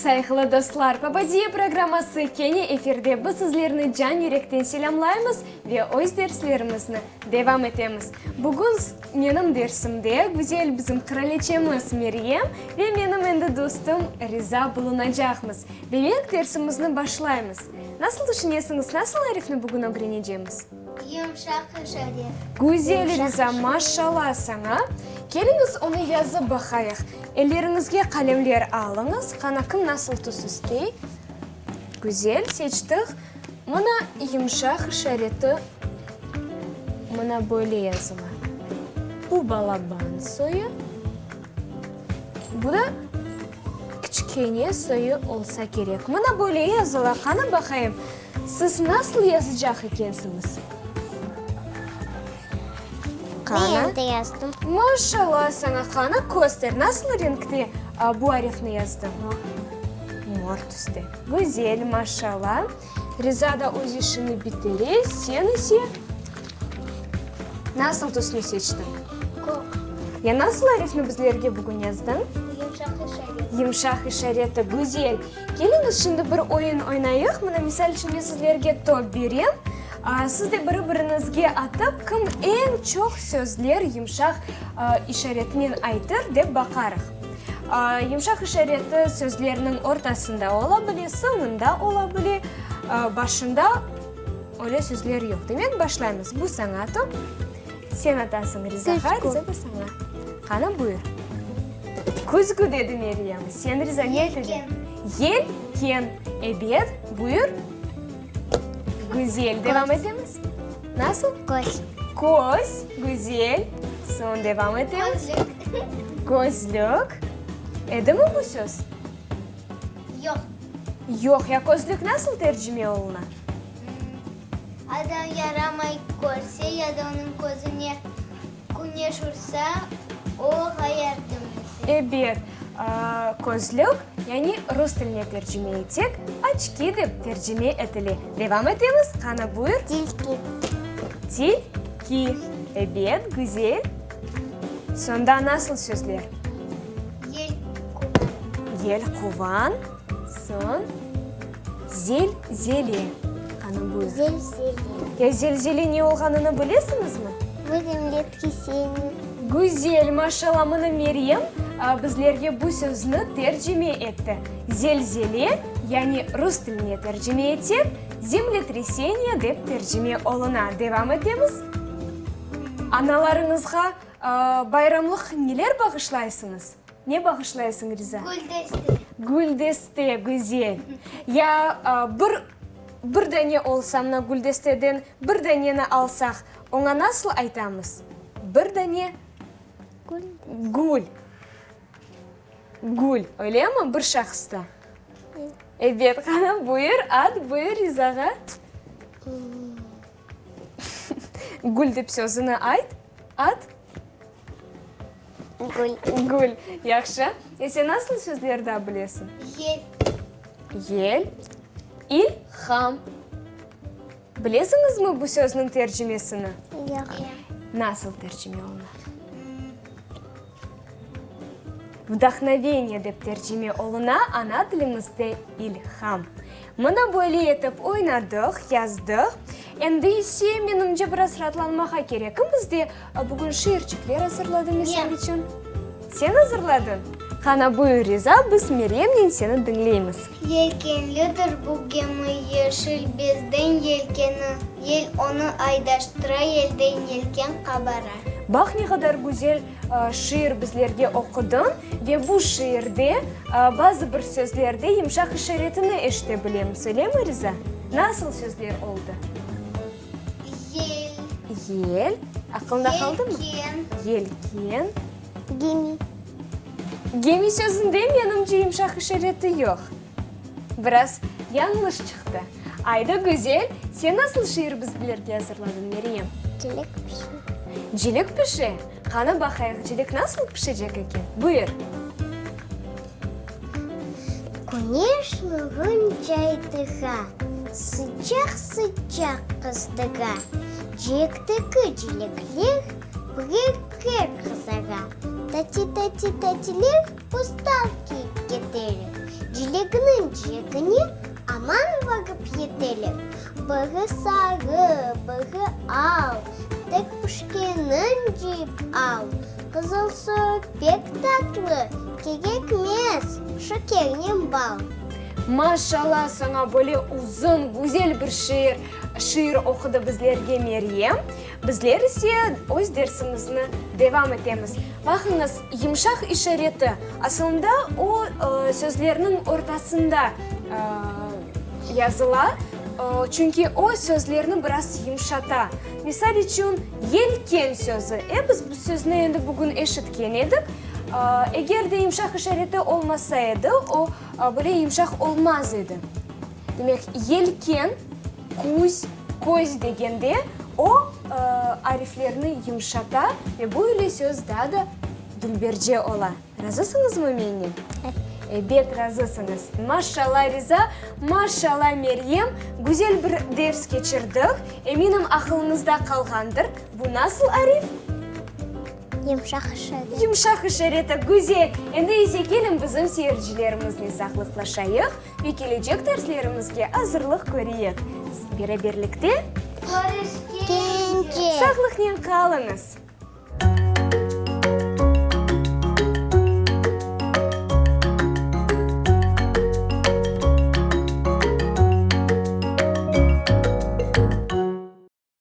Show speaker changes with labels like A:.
A: Sayğılı dostlar! Papadiye programması kene efirde. Biz sizlerni can yürekten selâmlaymız ve öz derslerimizni devam etemiz. Bugün menim dersimde güzel bizim qıraliçemiz Meryem ve menim endi dostum Riza bulunacaqmız. Demek, dersimizni başlaymız. Nasıl tüşünesiñiz, nasıl arifni bugün ögrenecemiz?
B: Yımşaq işaret.
A: Güzel, Riza, maşşalla saña. Keliñiz, onı yazıp baqayıq. Elleriñizge qalemler alıñız. Qana, kim nasıl tüs istey? Güzel, seçtik. Mına yımşaq işareti mına böyle yazıla. Bu balaban soyu. Bu da kiçkene soyu olsa kerek. Mına böyle yazıla. Qana baqayım, siz nasıl yazacaq ekensiñiz? Qana.
B: Men de yazdım.
A: Maşallah saña, qana köster, nasıl renkte bu arifni yazdıñ? Mor tüste. Güzel, maşallah. Riza da öz işini bitire, sen ise nasıl tüsni seçtiñ?
B: Kök.
A: Ya nasıl arifni bizlerge bugün yazdıñ?
B: Yımşaq işareti.
A: Yımşaq işareti, güzel. Keliñiz, şimdi bir oyun oynayıq. Mına, misal içün, men sizlerge top berem. Siz de biri-biriñizge atıp, kim eñ çoq sözler yımşaq işaretinen aytır, dep baqarıq. Yımşaq işareti sözlerniñ ortasında ola bile, soñunda ola bile, başında öyle sözler yoq. Demek, başlaymız. Bu saña top. Sen atasıñ Rizağa, Riza da saña. Qani, buyur. Küzgü, dedi Meryem. Sen, Riza, ne dediñ?
B: Yelken.
A: Yelken. Ebet, buyur. Güzel, devam etemiz. Nasıl?
B: Köz.
A: Köz, güzel. Soñ devam etemiz.
B: Közlük.
A: Közlük. Edimi bu söz?
B: Yoq.
A: Yoq. Ya közlük nasıl tercime oluna?
B: Adam yaramay körse ya da onıñ közüne Küneş ursa, o ğayardı mese.
A: Ebet, közlük, yani rus tiline tercime etsek, oçki dep tercime etile. Devam etemiz, qana buyur.
B: Tilki.
A: Tilki. Ebet, güzel. Sonda nasıl sözler?
B: Yelquvan.
A: Yelquvan. Soñ, zelzele. Qana buyur.
B: Zelzele.
A: Ya zelzele ne olğanını bilesiñizmi?
B: Bu zemletreseniye.
A: Güzel, maşallah, mına Meryem bizlerge bu sözni tercime etti. Zelzele, yani rus tiline tercime etsek, zemletreseniye dep tercime oluna. Devam etemiz. Analarıñızğa bayramlıq neler bağışlaysıñız? Ne bağışlaysıñ, Riza?
B: Güldeste.
A: Güldeste, güzel. Ya bir, bir dane olsa, mına güldesteden bir daneni alsaq, oña nasıl aytamız? Bir dane.
B: Gül.
A: Gül. Gül, öylemi, bir şahısta? Ebet, qana, buyur, at, buyur, Rizağa. Gül dep sözüni ayt, at.
B: Gül.
A: Gül. Yahşı. Ya sen nasıl sözler daa bilesiñ?
B: Yel.
A: Yel. İlham. Bilesiñizmi bu sözniñ tercimesini?
B: Yoq.
A: Nasıl tercime oluna? Vdahnoveniye dep tercime oluna, ana tilimizde ilham. Mına böyle etip oynadıq, yazdıq. Endi ise, menimce, biraz raatlanmağa kerek. Kim bizde bugün şiirçikler azırladı, misal içün? Sen azırladıñ? Qana, buyur, Riza, biz Meryemnen seni diñleymiz.
B: Yelkenlidir bu gemi, yeşil bezden yelkeni, Yel onı aydaştıra, yelden yelken qabara.
A: Baq ne qadar güzel şiir bizlerge oqudıñ ve bu şiirde bazı bir sözlerde yımşaq işaretini eşite bilemiz, öylemi, Riza? Nasıl sözler oldı?
B: Yel.
A: Yel. Aqılında qaldımı?
B: Yelken.
A: Yelken.
B: Gemi.
A: Gemi sözünde, menimce, yımşaq işareti yoq. Biraz yañlış çıqtı. Ayda, güzel, sen nasıl şiir bizlerge azırladıñ, Meryem?
B: Cilek pişe.
A: Cilek pişe? Qani, baqayıq, cilek nasıl pişecek eken? Buyur.
B: Küneş nurun caydığa, Sıcaq-sıcaq qızdıra. Ciyekteki cilekler Birer-birer qızara. Tati-tati-tatiler Postal kiyip keteler. Cileginiñ cegine aman varıp yeteler. Biri sarı, biri al, tek pişkenin cıyıp al. Qızıl suyu pek tatlı, kerekmez şekernen bal.
A: Maşallah saña, böyle uzun, güzel bir şiir, şiir oqudı bizlerge Meryem. Bizler ise öz dersimizni devam etemiz. Baqıñız, yımşaq işareti, asılında o, sözlerniñ ortasında yazıla, çünki o, sözlerni biraz yımşata. Misal içün, yelken sözü. E, biz bu sözni endi bugün eşitken edik. Eger de yımşaq işareti olmasa edi, o, böyle yımşaq olmaz edi. Demek, yelken, küz, köz degende o, ariflerni yımşata ve böyle söz daa da dülberce ola. Razısıñızmı mennen? Ebet, razısıñız. Maşşalla, Riza, maşşalla, Meryem, güzel bir ders keçirdik. Eminim, aqılıñızda qalğandır. Bu nasıl arif?
B: Yımşaq işaret.
A: Yımşaq işareti, güzel. Endi ise keliñ bizim seyircilerimiznen sağlıqlaşayıq ve kelecek derslerimizge azırlıq köreyik. Beraberlikte.
B: Körüşkence.
A: Sağlıqnen qalıñız.